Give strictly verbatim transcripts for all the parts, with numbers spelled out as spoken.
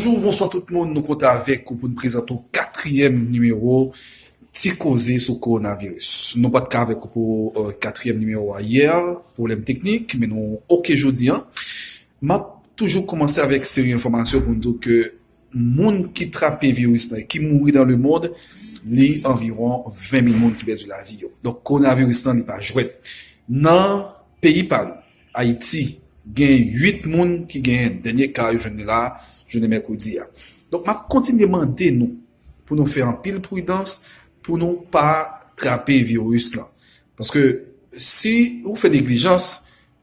Bonjou, bonswa tout moun. Nou kontan avèk ou pou n prezante w katriyèm nimewo Ti Koze sou Kowonaviris. Nou pa t ka avèk ou pou euh, katriyèm nimewo a yè, pwoblèm teknik, men nou oke jodi a. M ap toujou kòmanse avèk seri enfòmasyon pou n di w ke moun ki trape viris la e ki mouri nan lemond, li anviwon ven mil moun ki pèdi lavi yo. Donk, kowonaviris lan, li pa jwèt. Nan peyi pa nou, Ayiti, gen uit moun ki genyen dènye ka yo jwenn la, jounen mèkredi a. Donk, m ap kontinye mande nou pou nou fè anpil pridans pou nou pa trape viris lan. Paske si ou fè neglijans,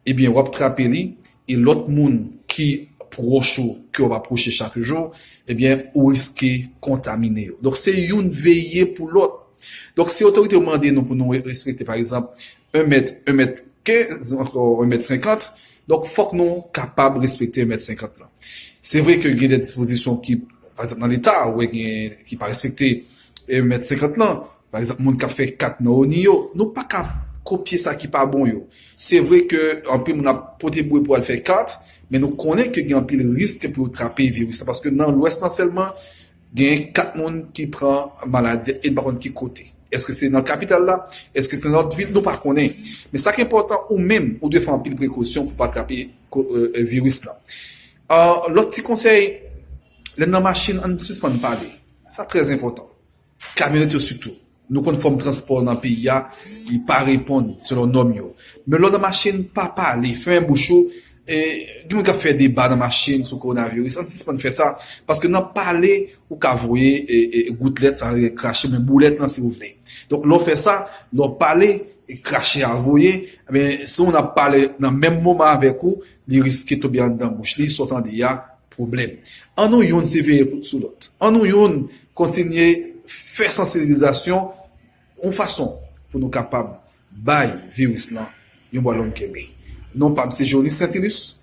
ebyen, w ap trape li, e lòt moun ki pwòch ou, ke w ap apwoche chak jou, ebyen, ou riske kontamine yo. Donk, se youn veye pou lòt. Donk, si otorite yo mande nou pou nou respekte, pa egzanp, en mèt, en mèt kenz, ankò en mèt senkant, donk, fòk nou kapab respekte en mèt senkant lan. Se vre ke gen de dispozisyon ki, pa egzanp, nan Leta, ou wè gen, ki pa respekte en mèt senkant lan. Pa egzanp, moun k ap fè kat nan ONI yo, nou pa ka kopye sa ki pa bon yo. Se vre ke anpil moun ap pote bouye pou al fè kat, men nou konnen ke gen anpil risk pou yo trape viris la, paske nan Lwès lan sèlman, gen kat moun ki pran maladi a e n pa konn ki kote. Èske se nan kapital la? Èske se nan lòt vil? Nou pa konnen. Men sa ki enpòtan, ou menm, ou dwe fè anpil prekosyon pou pa trape ko- euh, euh, viris la. Euh, lòt ti konsèy, lè n nan machin, ann sispann pale. Sa trè enpòtan. Kamyonèt yo sitou. Nou konn fòm transpò nan peyi a, li pa reponn selon nòm yo. Men lè w nan machin, pa pale, fèmen bouch ou. E, gen moun k ap fè deba nan machin sou kowonaviris. Ann sispann fè sa, paske nan pale, ou ka voye e, e, goutlèt, sa vle krache, men boulèt lan, si w vle. Donk, lè w fè sa, lè w pale, e krache a voye, men si w ap pale nan menm moman avèk ou, li riske tonbe anndan bouch li, sa w tande a, pwoblèm. An nou youn siveye sou lòt. An nou youn kontinye fè sansibilizasyon yon fason pou nou kapab bay viris lan yon bwa long kenbe. Non pa m se Jonis Sentilus.